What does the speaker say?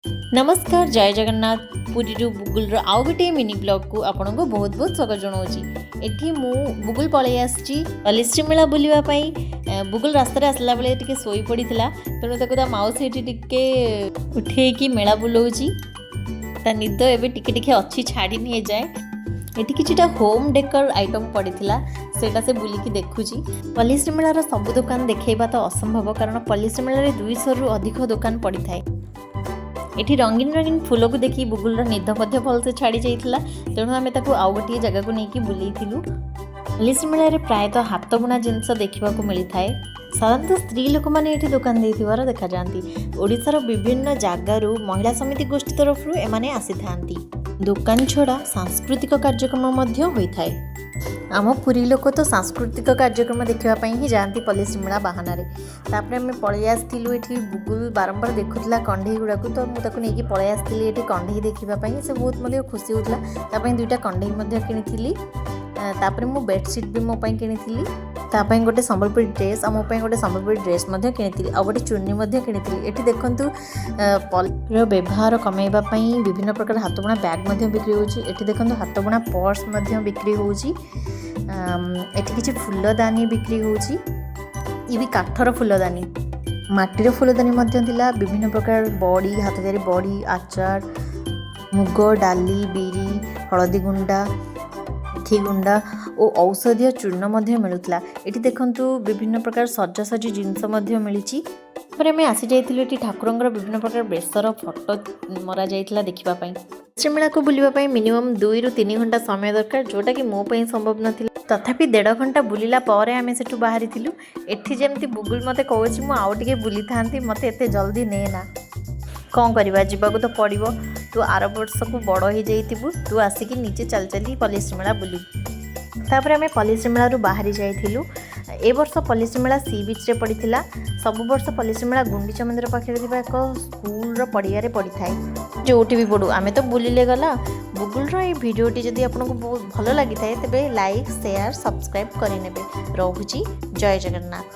ନମସ୍କାର, ଜୟ ଜଗନ୍ନାଥ। ପୁରୀରୁ ବୁଗୁଲର ଆଉ ଗୋଟିଏ ମିନି ବ୍ଲଗ୍କୁ ଆପଣଙ୍କୁ ବହୁତ ବହୁତ ସ୍ୱାଗତ ଜଣାଉଛି। ଏଠି ମୁଁ ବୁଗୁଲ ପଳେଇ ଆସିଛି ପଲ୍ଲିଶ୍ରୀ ମେଳା ବୁଲିବା ପାଇଁ। ବୁଗୁଲ ରାସ୍ତାରେ ଆସିଲା ବେଳେ ଟିକେ ଶୋଇ ପଡ଼ିଥିଲା, ତେଣୁ ତାକୁ ତା ମାଉସୀ ଏଠି ଟିକେ ଉଠେଇକି ମେଳା ବୁଲଉଛି। ତା ନିଦ ଏବେ ଟିକେ ଟିକେ ଅଛି, ଛାଡ଼ିନି ଏଯାଏଁ। ଏଠି କିଛିଟା ହୋମ୍ ଡେକର ଆଇଟମ୍ ପଡ଼ିଥିଲା, ସେଇଟା ସେ ବୁଲିକି ଦେଖୁଛି। ପଲ୍ଲିଶ୍ରୀ ମେଳାର ସବୁ ଦୋକାନ ଦେଖେଇବା ତ ଅସମ୍ଭବ, କାରଣ ପଲ୍ଲିଶ୍ରୀ ମେଳାରେ 200ରୁ ଅଧିକ ଦୋକାନ ପଡ଼ିଥାଏ। ଏଠି ରଙ୍ଗୀନ ରଙ୍ଗୀନ ଫୁଲକୁ ଦେଖି ବୁଗୁଲର ନିଦ ମଧ୍ୟ ଭଲସେ ଛାଡ଼ି ଯାଇଥିଲା, ତେଣୁ ଆମେ ତାକୁ ଆଉ ଗୋଟିଏ ଜାଗାକୁ ନେଇକି ବୁଲେଇଥିଲୁ। ପଲ୍ଲିଶ୍ରୀ ମେଳାରେ ପ୍ରାୟତଃ ହାତ ବୁଣା ଜିନିଷ ଦେଖିବାକୁ ମିଳିଥାଏ। ସାଧାରଣତଃ ସ୍ତ୍ରୀ ଲୋକମାନେ ଏଠି ଦୋକାନ ଦେଇଥିବାର ଦେଖାଯାଆନ୍ତି। ଓଡ଼ିଶାର ବିଭିନ୍ନ ଜାଗାରୁ ମହିଳା ସମିତି ଗୋଷ୍ଠୀ ତରଫରୁ ଏମାନେ ଆସିଥାନ୍ତି। ଦୋକାନ ଛଡ଼ା ସାଂସ୍କୃତିକ କାର୍ଯ୍ୟକ୍ରମ ମଧ୍ୟ ହୋଇଥାଏ। ଆମ ପୁରୀ ଲୋକ ତ ସାଂସ୍କୃତିକ କାର୍ଯ୍ୟକ୍ରମ ଦେଖିବା ପାଇଁ ହିଁ ଯାଆନ୍ତି ପଲ୍ଲିଶ୍ରୀ ମେଳା ବାହାନାରେ। ତାପରେ ଆମେ ପଳେଇ ଆସିଥିଲୁ ଏଠି। ବୁଗୁଲ ବାରମ୍ବାର ଦେଖୁଥିଲା କଣ୍ଢେଇ ଗୁଡ଼ାକୁ, ତ ମୁଁ ତାକୁ ନେଇକି ପଳେଇ ଆସିଥିଲି ଏଠି କଣ୍ଢେଇ ଦେଖିବା ପାଇଁ। ସେ ବହୁତ ମଧ୍ୟ ଖୁସି ହେଉଥିଲା। ତା ପାଇଁ ଦୁଇଟା କଣ୍ଢେଇ ମଧ୍ୟ କିଣିଥିଲି। ତାପରେ ମୁଁ ବେଡ଼ସିଟ୍ ବି ମୋ ପାଇଁ କିଣିଥିଲି। ତା ପାଇଁ ଗୋଟେ ସମ୍ବଲପୁରୀ ଡ୍ରେସ୍ ଆଉ ମୋ ପାଇଁ ଗୋଟେ ସମ୍ବଲପୁରୀ ଡ୍ରେସ୍ ମଧ୍ୟ କିଣିଥିଲି, ଆଉ ଗୋଟେ ଚୁନି ମଧ୍ୟ କିଣିଥିଲି। ଏଠି ଦେଖନ୍ତୁ, ପଲିର ବ୍ୟବହାର କମାଇବା ପାଇଁ ବିଭିନ୍ନ ପ୍ରକାର ହାତବୁଣା ବ୍ୟାଗ୍ ମଧ୍ୟ ବିକ୍ରି ହେଉଛି। ଏଠି ଦେଖନ୍ତୁ, ହାତବୁଣା ପର୍ସ ମଧ୍ୟ ବିକ୍ରି ହେଉଛି। ଏଠି କିଛି ଫୁଲଦାନୀ ବିକ୍ରି ହେଉଛି। ଇଏ ବି କାଠର ଫୁଲଦାନୀ, ମାଟିର ଫୁଲଦାନୀ ମଧ୍ୟ ଥିଲା। ବିଭିନ୍ନ ପ୍ରକାର ବଡ଼ି, ହାତ ତିଆରି ବଡ଼ି, ଆଚାର, ମୁଗ, ଡାଲି, ବିରି, ହଳଦୀ ଗୁଣ୍ଡା, ମେଥି ଗୁଣ୍ଡ ଓ ଔଷଧୀୟ ଚୂର୍ଣ୍ଣ ମଧ୍ୟ ମିଳୁଥିଲା। ଏଠି ଦେଖନ୍ତୁ, ବିଭିନ୍ନ ପ୍ରକାର ସଜାସଜି ଜିନିଷ ମଧ୍ୟ ମିଳିଛି। ତାପରେ ଆମେ ଆସିଯାଇଥିଲୁ ଏଠି ଠାକୁରଙ୍କର ବିଭିନ୍ନ ପ୍ରକାର ବେଶର ଫଟୋ ମରାଯାଇଥିଲା ଦେଖିବା ପାଇଁ। ମେଳାକୁ ବୁଲିବା ପାଇଁ ମିନିମମ୍ 2ରୁ 3 ଘଣ୍ଟା ସମୟ ଦରକାର, ଯେଉଁଟାକି ମୋ ପାଇଁ ସମ୍ଭବ ନଥିଲା। ତଥାପି ଦେଢ଼ ଘଣ୍ଟା ବୁଲିଲା ପରେ ଆମେ ସେଠୁ ବାହାରିଥିଲୁ। ଏଠି ଯେମିତି ବୁଗୁଲ ମୋତେ କହୁଛି, ମୁଁ ଆଉ ଟିକେ ବୁଲିଥାନ୍ତି, ମୋତେ ଏତେ ଜଲ୍ଦି ନେ ନା। କ'ଣ କରିବା, ଯିବାକୁ ତ ପଡ଼ିବ। ତୁ ଆର ବର୍ଷକୁ ବଡ଼ ହେଇଯାଇଥିବୁ, ତୁ ଆସିକି ନିଜେ ଚାଲି ଚାଲି ପଲ୍ଲିଶ୍ରୀ ମେଳା ବୁଲିବୁ। ତାପରେ ଆମେ ପଲ୍ଲିଶ୍ରୀ ମେଳାରୁ ବାହାରି ଯାଇଥିଲୁ। ଏ ବର୍ଷ ପଲ୍ଲିଶ୍ରୀ ମେଳା ସି ବିଚ୍ରେ ପଡ଼ିଥିଲା। ସବୁ ବର୍ଷ ପଲ୍ଲିଶ୍ରୀ ମେଳା ଗୁଣ୍ଡିଚା ମନ୍ଦିର ପାଖରେ ଥିବା ଏକ ସ୍କୁଲର ପଡ଼ିଆରେ ପଡ଼ିଥାଏ। ଯେଉଁଠି ବି ପଡ଼ୁ, ଆମେ ତ ବୁଲିଲେ ଗଲା। ବୁଗୁଲର ଏଇ ଭିଡ଼ିଓଟି ଯଦି ଆପଣଙ୍କୁ ବହୁତ ଭଲ ଲାଗିଥାଏ, ତେବେ ଲାଇକ୍, ସେୟାର, ସବସ୍କ୍ରାଇବ୍ କରିନେବେ। ରହୁଛି, ଜୟ ଜଗନ୍ନାଥ।